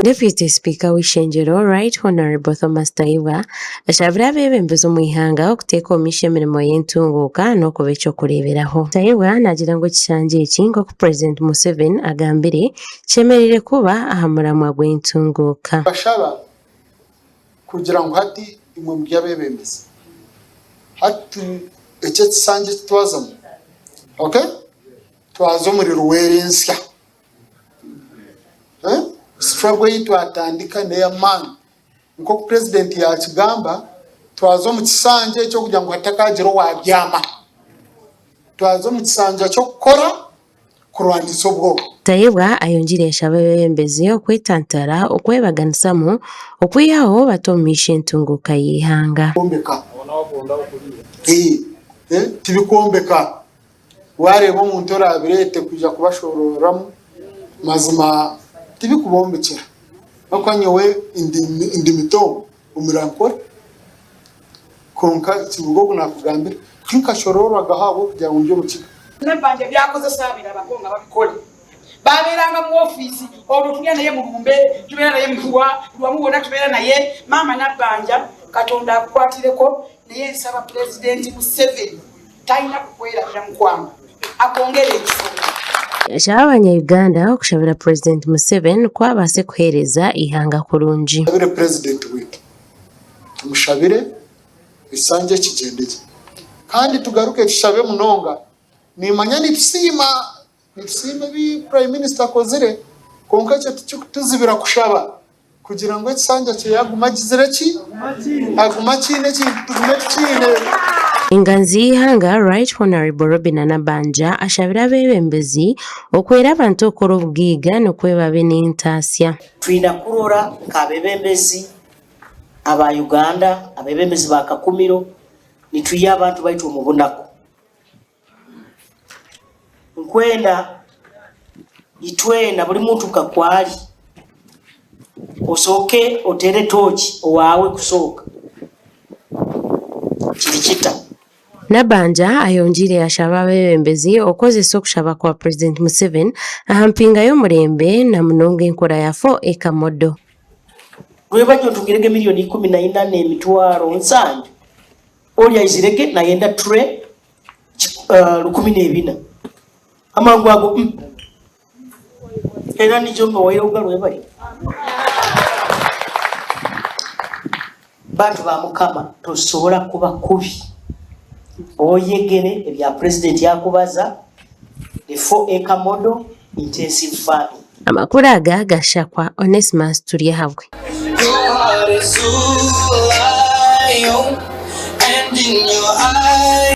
Deputy Sipiika w'eishengyero Right Honourable Thomas Tayebwa ashabire abeebembezi omu ihanga okuteeka omu maisho emirimo y'entunguuka n'okuba eky'okureeberaho. Tayebwa naagira ngu ekishangye eki nk'oku Purezidenti Museveni agambire kyemereire kuba aha muramwa gw'entunguuka. Bashaba kugira ngu hati imwe muri abeebembezi, hati eki ekisanja eki twazamu, okay, twaza omuri Luweero ensya. Struggle ei twatandika n'ey'amaani. Nk'oku purezidenti yaakigamba, twaza omu kisanja eky'okugira ngu hatakaagira owaabyama. Twaza omu kisanja ky'okukora kurwanisa obwoba. Tayebwa ayongiire yashaba abeebembezi okwetantara okwebaganisamu okwihaho bata omu maisho entunguuka y'eihanga. Kwombeka. Tibikwombeka. Waareeba omuntu oraabireete kwija kubashororamu, mazima tibikubombekyera. Ahabw'okuba nyowe ndi mito omuri Ankole, kwonka kibuga ogu naakugambira, tinkashoroorwagaho ahabw'okugira ngu ndi Omukiga. Nabbanja ebi akozesa abirabako nga babikora. Babeeranga mu ofiisi olwo tulya naye mu lumbe, tubeera naye mu bwa, buli wamu wonna tubeera naye. Maama Nabbanja Katonda akukwatireko naye nsaba Pulezidenti Museveni talina kukwerabira mukwano akwongere ekifo. Yashaba abanya Uganda okushabira Purezidenti Museveni ku abaase kuheereza eihanga kurungi. Tushabire Purezidenti waitu. Tumushabire ekisanja eki kigyende gye. Kandi tugaruke tushabe munonga. Nimanya nitusiima, nitusiima ebi Prime Minister akozire kwonka ekyo tikikutuzibira kushaba kugira ngu ekisanja kye agume agizire ki? Agume akiine ekintu tugume tukiine. Enganzi y'eihanga Right Honourable Robinah Nabbanja ashabire abeebembezi okuhwera abantu okukora obugaiga nikwo babe n'entaasya. Twina kurora nk'abebembezi aba Uganda, abebembezi ba Kakumiro, nitwiha abantu baitu omu bunaku. Nkwenda itwena buri muntu nka ku ari, osooke oteere tooki owaawe kusooka. Kiri kita? Nabbanja ayongyeire yashaba abeebembezi okukozesa okushaba kwa Purezidenti Museveni aha mpinga y'omurembe na munonga enkora ya Four Acre Model. Rwebagyo ntungirege milioni 14 n'emitwaro nsanju, ori aizirege nayenda tray 14 amangu ago mm era nijo mbawaire ogarwe bari bantu ba mukama tosobora kuba kubi oyegere ebya president akubaza the 4 acre model intensive farming. Amakuru aga gashakwa Onesmus Turyahabwe. Your heart is too lion, and in your eyes.